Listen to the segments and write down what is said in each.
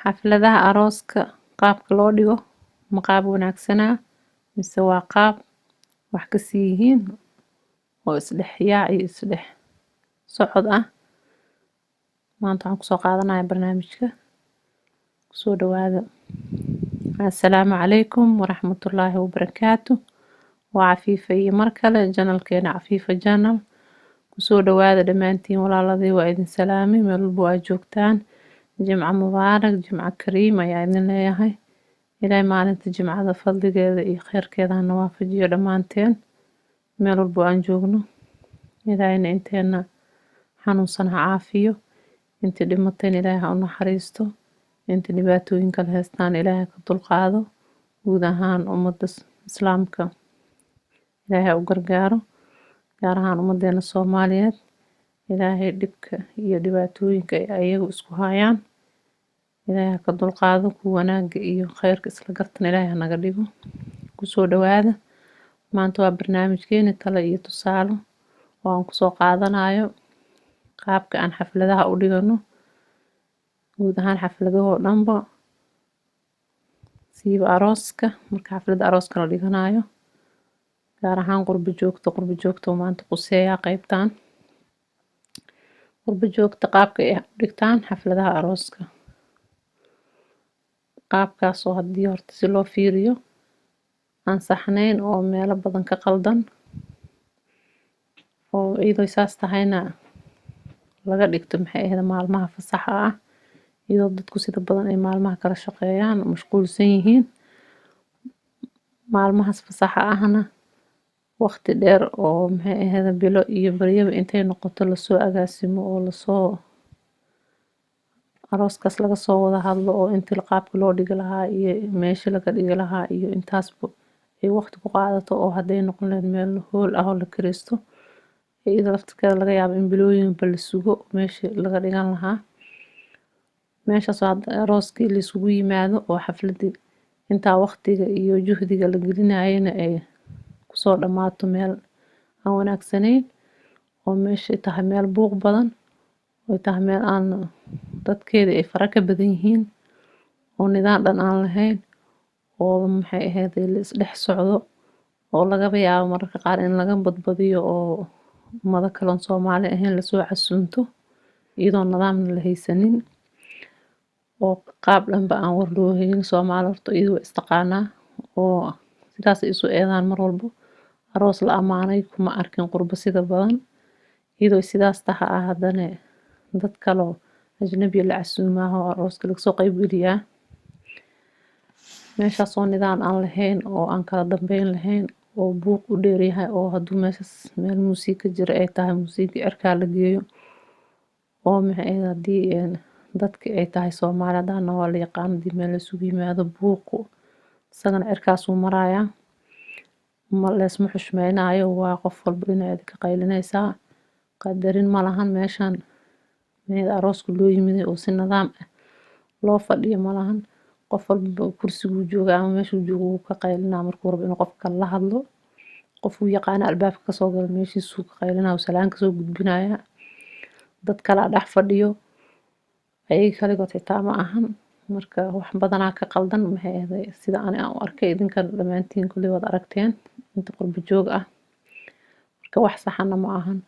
Xafladaha arooska qaabka loo dhigo ma qaab wanaagsanaa mise waa qaab wax ka sii yihiin oo isdhex yaac iyo isdhex socod ah? Maanta waxaan kusoo qaadanaya barnaamijka. Kusoo dhawaada. Assalaamu calaykum waraxmatullaahi wabarakaatu. Waa Cafiifa iyo mar kale channelkeena Cafiifa Channel. Kusoo dhawaada dhammaantiin walaaladii, waa idin salaamay meel walba waa joogtaan. Jimco mubaarak, jimco kariim ayaa idin leeyahay. Ilaahay maalinta jimcada fadligeeda iyo kheyrkeeda hana waafajiyo dhammaanteen meel walba aan joogno. Ilaahayna inteena xanuunsan ha caafiyo, intii dhimatayna Ilaahay ha u naxariisto, intii dhibaatooyin kala haystaan Ilaahay ka dulqaado. Guud ahaan ummadda islaamka Ilaahay ha u gargaaro, gaar ahaan ummadeena Soomaaliyeed. Ilaahay dhibka iyo dhibaatooyinka ay ayagu isku hayaan Ilaahay ha ka dulqaado, kuwa wanaaga iyo kheyrka isla gartan Ilaahay ha naga dhigo. Kusoo dhawaada. Maanta waa barnaamijkeeni talo iyo tusaale oo aan kusoo qaadanayo qaabka aan xafladaha u dhigano, guud ahaan xafladahoo dhanba, siiba arooska. Marka xafladda arooska la dhiganayo, gaar ahaan qurbo joogta, qurbo joogta maanta quseeyaa qeybtan, qurbo joogta qaabka ay u dhigtaan xafladaha arooska, qaabkaasoo haddii horta si loo fiiriyo aan saxnayn oo meelo badan ka qaldan, oo iyadoo saas tahayna laga dhigto, maxay ahayd, maalmaha fasaxa ah, iyadoo dadku sida badan ay maalmaha kala shaqeeyaan, mashquulsan yihiin. Maalmahaas fasaxa ahna waqti dheer oo, maxay ahayd, bilo iyo baryaba intay noqoto lasoo agaasimo oo lasoo arooskaas laga soo wada hadlo, oo intii qaabka loo dhigi lahaa iyo meesha laga dhigi lahaa iyo intaasba ay waqti ku qaadato, oo hadday noqon lahayd meel hool ah oo la kireysto, iyada laftirkeeda laga yaabo in bilooyinba la sugo meeshii laga dhigan lahaa. Meeshaas oo hadda arooskii la isugu yimaado oo xafladii intaa waqtiga iyo juhdiga la gelinayana ay kusoo dhammaato meel aan wanaagsanayn, oo meeshay tahay meel buuq badan, oy tahay meel aan dadkeeda ay fara ka badan yihiin, oo nidaam dhan aan lahayn, oo, maxay ahayd, la isdhex socdo, oo lagaba yaabo mararka qaar in laga badbadiyo oo ummado kaloon Soomaali ahayn lasoo casuunto, iyadoo nidaamna la haysanin oo qaab dhanba aan war loo haynin. Soomaali horta iyadu waa istaqaanaa oo sidaas ay isu eedaan mar walbo. Aroos la amaanay kuma arkin qurbo sida badan. Iyadoo sidaas taha ah, haddana dad kaloo ajnabi la casuumaa oo arooska lagasoo qayb geliyaa. Meeshaasoo nidaam aan lahayn oo aan kala dambeyn lahayn oo buuq u dheeryahay, oo hadduu meeshaas meel muusiga ka jira ay tahay, muusiga cirkaa la geeyo, oo, maxay ahayd, haddii dadka ay tahay Soomaali haddaana waa la yaqaan, haddii meel la isugu yimaado buuqu isagana cirkaasuu marayaa. Ma leesma xushmeynaayo, waa qof walba dhinaceeda ka qaylinaysaa, qadarin ma lahan. Meeshan meel arooska loo yimid oo si nidaam ah loo fadhiyo ma lahan. Qof walba kursiguu jooga ama meeshuu joogo wuu ka qaylinaa markuu rabo inuu qof kale la hadlo. Qofuu yaqaano albaabka kasoo galo, meeshiisuu ka qaylinaa oo salaan kasoo gudbinayaa. Dad kalaa dhex fadhiyo, ayaga kaligood xitaa ma ahan. Marka wax badanaa ka qaldan, maxay ahayd, sida ani aan u arkay. Idinkan dhammaantiin kulli waad aragteen inta qurbo joog ah. Marka wax saxana ma ahan,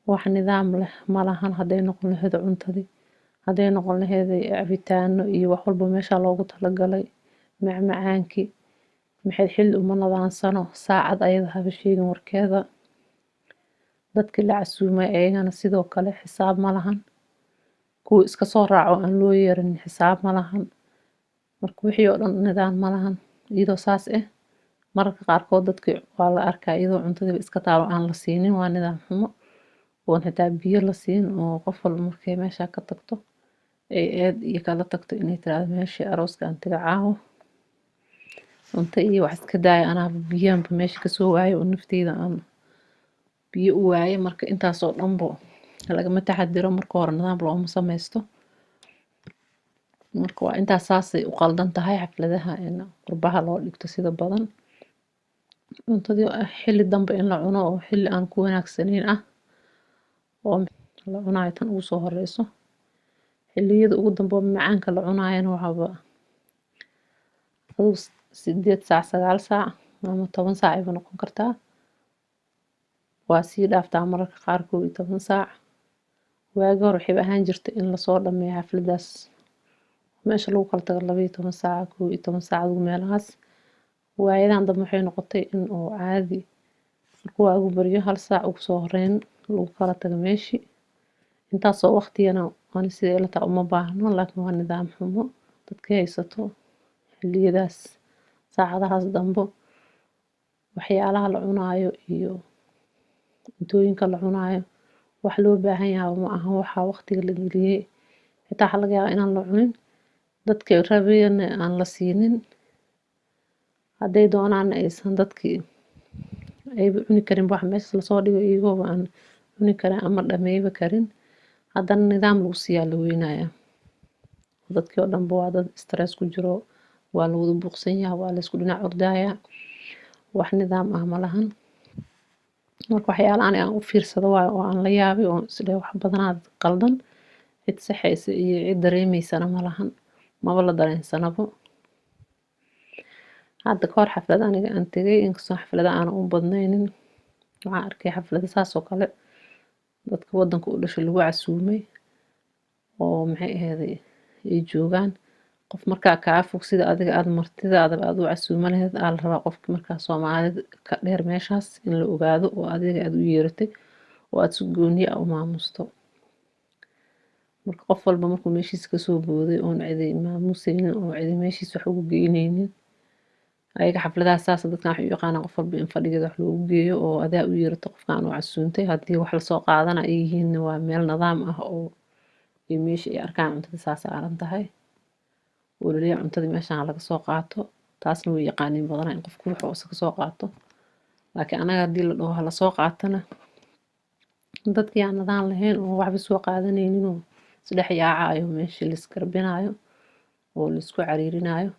wax nidaam leh ma lahan. Hadday noqon lahayd cuntadii, hadday noqon lahayd cabitaano iyo wax walba meesha loogu talagalay, macmacaankii, maxay, xilli uma nadaansano, saacad ayada haba sheegin warkeeda. Dadkii la casuumay ayagana sidoo kale xisaab ma lahan. Kuwa iska soo raaco aan loo yeerin xisaab ma lahan. Marka wixii oo dhan nidaam ma lahan. Iyadoo saas ah, mararka qaarkood dadki waa la arkaa iyadoo cuntadiiba iska taalo aan la siinin. Waa nidaam xumo oon xitaa biyo la siin, oo qof walba markay meesha ka tagto ay eed iyo kala tagto inay tiraahdo meeshii arooska aan taga caawo, cunto iyo wax iska daaya, anaaba biyahanba meesha kasoo waayo oo nafteyda aan biyo u waaye. Marka intaasoo dhanbo lagama taxadiro, marka hore nidaam looma sameysto. Marka waa intaas, saasay u qaldan tahay xafladaha in qurbaha loo dhigto sida badan. Cuntadii xilli dambe in la cuno oo xilli aan ku wanaagsanayn ah oo la cunayo, tan ugu soo horeyso. Xilliyada ugu dambe oo macaanka la cunaayana waxaaba adigu 8 saac, 9 saac ama 10 saac ayba noqon kartaa. Waa sii dhaaftaa mararka qaar 11 saac. Waagi hore waxayba ahaan jirtay in lasoo dhameeyo xafladaas, meesha lagu kala tago 12 saac, 11 saac, adigu meelahaas. Waayadan dambe waxay noqotay in oo caadi markuu waagu baryo 1 saac ugu soo horeyn lagu kala tago meeshii. Intaasoo waqtigana ani sida ila tahay uma baahno, laakiin waa nidaam xumo dadka haysato xilliyadaas saacadahaas dambo. Waxyaalaha la cunaayo iyo cuntooyinka la cunaayo wax loo baahan yahay ma aha. Waxa waqtiga la geliyey xitaa waxaa laga yaabaa inaan la cunin, dadka rabayana aan la siinin, hadday doonaanna aysan dadkii ayba cuni karin wax meesha lasoo dhigo, iyagooba aan cuni karin ama dhameyba karin, haddana nidaam lagu siiyaa la weynayaa. Dadkii oo dhanba waa dad stress ku jiro, waa la wada buuqsan yahay, waa la isku dhinac ordayaa, wax nidaam ah ma lahan. Marka waxyaala ani aan u fiirsado waayo oo aan la yaabay oo isdhahay wax badanaad qaldan, cid saxaysa iyo cid dareemeysana ma lahan, maba la dareensanabo. Hadda ka hor xaflad aniga aan tegay, inkastoo xaflada aanan u badnaynin, waxaan arkay xaflado saas oo kale dadka wadanka u dhashay lagu casuumay oo maxay ahayd ay joogaan. Qof markaa kaa fog, sida adiga aad martidaada aad u casuuma lahayd, aa la rabaa qofki markaa Soomaalida ka dheer meeshaas in la ogaado oo adiga aad u yeeratay oo aad si gooni ah u maamusto. Marka qof walba markuu meeshiisa kasoo booday oon cidi maamusaynin oo cidi meeshiisa wax ugu geyneynin, ayaga xafladaha saas dadkan waxay u yaqaanaan qof walba in fadhigeeda wax loogu geeyo oo adaa u yeerato qofkan oo casuuntay. Haddii wax lasoo qaadana ay yihiin, waa meel nidaam ah oo iyo meesha ay arkaan cuntada saa saaran tahay oo laleeyahay cuntada meeshaan laga soo qaato. Taasna way yaqaaniin badanaa in qofku wuxuu isaga soo qaato. Laakiin anaga haddii la dhaho hala soo qaatana, dadkii aan nidaam lahayn oo waxba soo qaadanaynin oo isdhex yaacayo, meeshii la isgarbinayo oo la isku cariirinayo,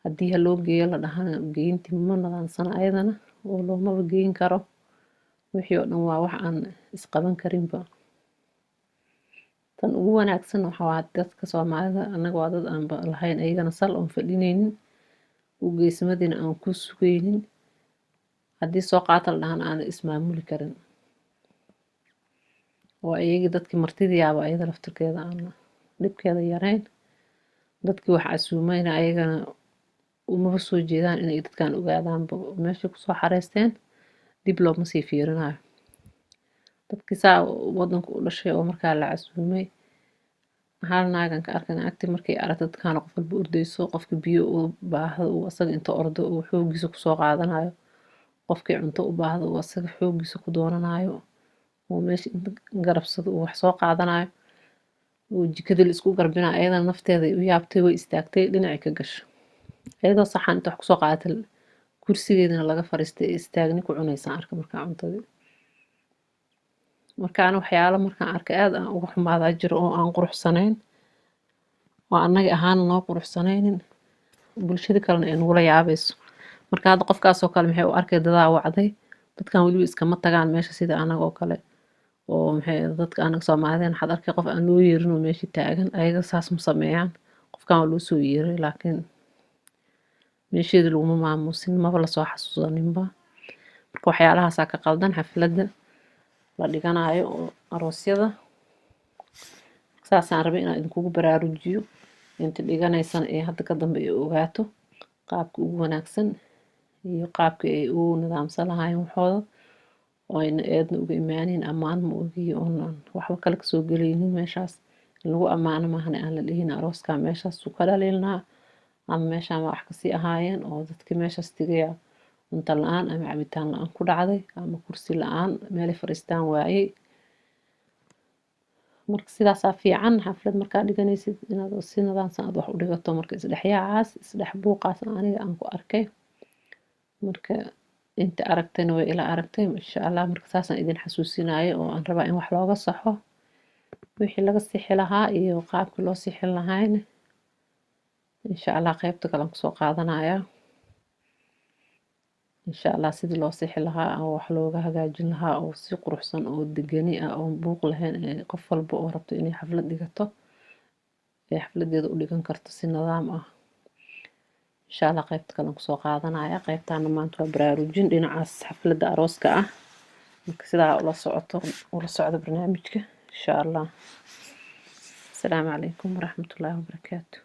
haddii ha loo geeyo la dhahana geyntii ma nidaansana ayadana oo loomaba geyn karo. Wixii oo dhan waa wax aan isqaban karinba. Tan ugu wanaagsan waxa waa dadka Soomaalida annaga waa dad aanba lahayn ayagana sal oon fadhinaynin, u geesmadiina aan ku sugaynin, haddii soo qaata la dhahana aan ismaamuli karin, oo iyagii dadkii martidii yaaba ayada laftirkeeda aan dhibkeeda yarayn. Dadkii wax casuumayna ayagana umaba soo jeedaan inay dadkan ogaadaanba meeshay kusoo xareysteen, dib looma sii fiirinayo. Dadkii saa wadanka u dhashay oo markaa la casuumay, hal naagan ka arkay, naagtii markay aragtay dadkaan qof walba ordayso, qofkii biyo u baahdo uu asaga inta ordo uu xoogiisa kusoo qaadanayo, qofkii cunto u baahdo uu asaga xoogiisa ku doonanayo, oo meesha inta garabsado uu wax soo qaadanayo, oo jikada la isku garbinayo, ayadana nafteeda u yaabtay, way istaagtay, dhinacii ka gasho iyadoo saxan inta wax kusoo qaadatay, kursigeedana laga fariistay, ee istaagni ku cunaysaan arka markaa cuntadii. Marka ana waxyaalo markaan arkay aad aan uga xumaadaa jiro oo aan quruxsanayn, oo annaga ahaan noo quruxsanaynin, bulshada kalena ay nagula yaabayso. Marka hadda qofkaas oo kale maxay u arkay dadaa wacday dadkan weliba iskama tagaan meesha sida anaga oo kale oo maxay dadka anaga Soomaalideen. Waxaad arkay qof aan loo yeerin oo meesha taagan, ayaga saas ma sameeyaan. Qofkan waa loo soo yeeray, laakiin meesheeda laguma maamuusin, maba lasoo xasuusaninba. Marka waxyaalahaasaa ka qaldan xafladda la dhiganayo oo aroosyada. Saasaan rabay inaan idinkugu baraarujiyo, inta dhiganaysana ee hadda ka dambe ay ogaato qaabka ugu wanaagsan iyo qaabka ay ugu nidaamsan lahaayeen waxooda, oo ayna eedna uga imaanin, ammaan ma ogiyo oonan waxba kale kasoo gelaynin meeshaas in lagu ammaano maahane, aan la dhihin arooskaa meeshaas uu ka dhaliilnaa ama meeshaan waa wax kasii ahaayeen oo dadkii meeshaas tegaya cunto la-aan ama cabitaan la-aan ku dhacday ama kursi la-aan meelay fadhiistaan waayey. Marka sidaasaa fiican xaflad markaa dhiganaysid inaad si nidaamsan aad wax u dhigato. Marka isdhexyaacaas, isdhex buuqaas aniga aan ku arkay, marka inta aragtayna way ila aragtay, insha Allah. Marka saasaan idin xasuusinayo oo aan rabaa in wax looga saxo, wixii laga sixi lahaa iyo qaabkii loo sixi lahaayna insha Allah qaybta kale aan kusoo qaadanayaa, insha Allah, sidii loo sixi lahaa oo wax looga hagaajin lahaa oo si quruxsan oo degani ah oo buuq lahayn ee qof walba oo rabto inay xaflad dhigato. Ay xafladeeda u dhigan karto si nidaam ah. Insha Allah qaybta kalen kusoo qaadanaya. Qaybtaana maanta waa baraarujin dhinacaas xafladda arooska ah. Marka sidaa ula socoto, ula socdo barnaamijka, insha Allah. Asalaamu calaykum waraxmatullaahi wabarakaatu.